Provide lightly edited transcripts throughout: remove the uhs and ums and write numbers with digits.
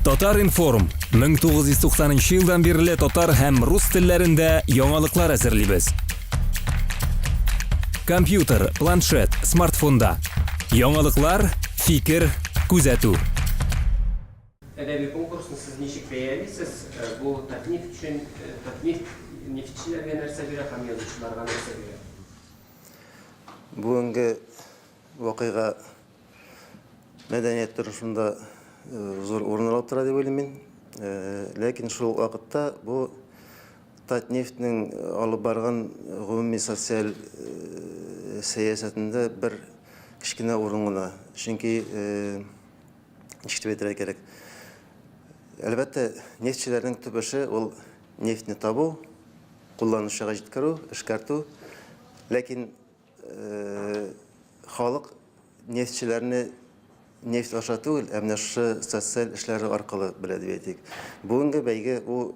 Татар-информ, 1990 нчы елдан бирле татар һәм рус телләрендә яңалыклар әзерлибез. Компьютер, планшет, смартфонда. Яңалыклар, фикер, күзәтү. Әдәби конкурсны сез ничек бәялисез? Бу Татнефть өчен, Татнефть нефтьчеләргә нәрсә бирә һәм язучыларга нәрсә бирә? Бүгенге вакыйга мәдәният тормышында зур урын алып тора дип уйлыйм мин. Ләкин шул ук вакытта бу Татнефтьнең алып барган гомуми социаль сәясәтендә бер кечкенә урын гына. Чөнки ничек дип әйтергә кирәк? Әлбәттә, нефтьчеләрнең төп эше ул нефтьне табу, кулланучыга җиткерү, эшкәртү. Ләкин Халык нефтьчеләрне нефть аша түгел, ә менә шушы социаль эшләре аркылы белә дип әйтик. Бүгенге бәйге ул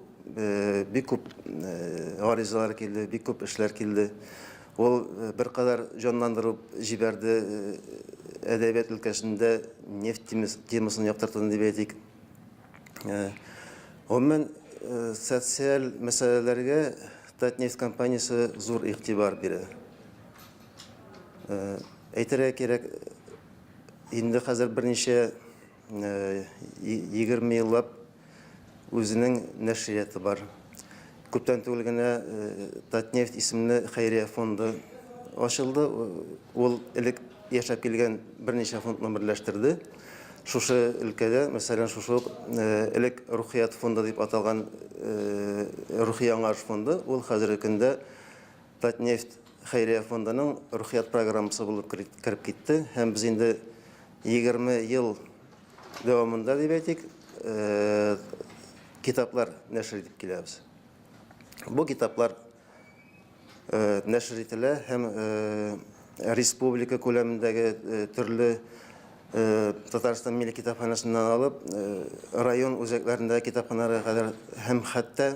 бик күп гаризалар килде, бик күп эшләр килде. Ул беркадәр җанландырып җибәрде әдәбият өлкәсендә нефть темасын яктыртуны дип әйтик. Гомумән, социаль мәсьәләләргә Татнефть компаниясе зур игътибар бирә. Әйтергә кирәк, инде хәзер берничә 20 еллап үзенең нәшрияты бар. Күптән түгел генә Татнефть исемле хәйрия фонды ачылды. Ул элек яшәп килгән берничә фондны берләштерде. Шушы өлкәдә, мәсәлән, шушы ук элек Рухият фонды дип аталган Рухи яңарыш фонды, ул хәзерге көндә Татнефть хәйрия фондының Рухият программасы булып кереп китте. Һәм без инде 20 ел дәвамында дип әйтик, китаплар нәшер итеп киләбез. Бу китаплар нәшер ителә һәм республика күләмендәге төрле Татарстан милли китапханәсеннән алып район үзәкләрендәге китапханәләргә кадәр һәм хәтта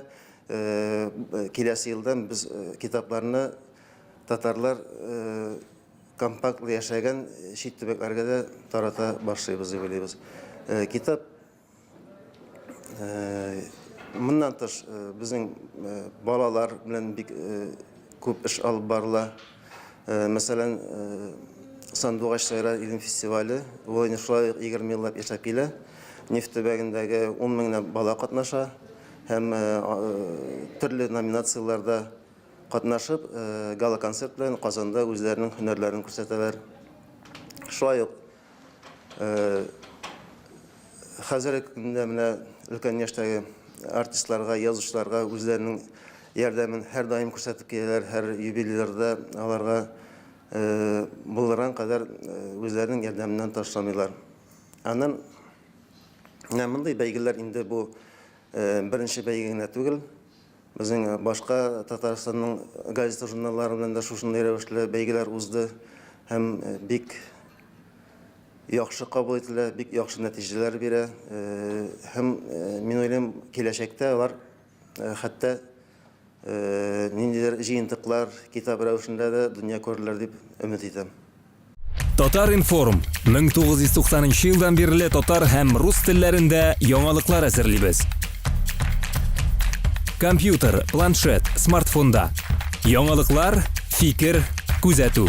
киләсе елдан без китапларны татарлар компактлы яшәгән чит төбәкләргә дә тарата башлыйбыз дип уйлыйбыз. Китап моннан тыш безнең балалар белән бик күп эш алып барыла. Мәсәлән, Сандугач сайрар илем фестивале, ул инде шулай ук 20 еллап яшәп килә. Нефть төбәгендәге 10 меңләп бала катнаша һәм төрле номинацияләрдә катнашып, гала-концерт белән Казанда үзләренең һөнәрләрен күрсәтәләр. Шулай ук хәзерге көндә менә өлкән яшьтәге артистларга, язучыларга үзләренең ярдәмен һәрдаим күрсәтеп киләләр, һәр юбилейларда аларга булдырган кадәр үзләренең ярдәменнән ташламыйлар. Аннан менә мондый бәйгеләр инде бу беренче бәйге генә түгел. Безнең башка Татарстанның газета-журналлары белән дә шушындый рәвешле бәйгеләр узды һәм бик яхшы кабул ителә, бик яхшы нәтиҗәләр бирә. Һәм мин уйлыйм, киләчәктә алар хәтта ниндидер җыентыклар, китап рәвешендә дә дөнья күрерләр дип өмет итәм. Татар-информ, 1990 нчы елдан бирле татар һәм рус телләрендә яңалыклар әзерлибез. Компьютер, планшет, смартфонда. Яңалыклар, фикер, күзәтү.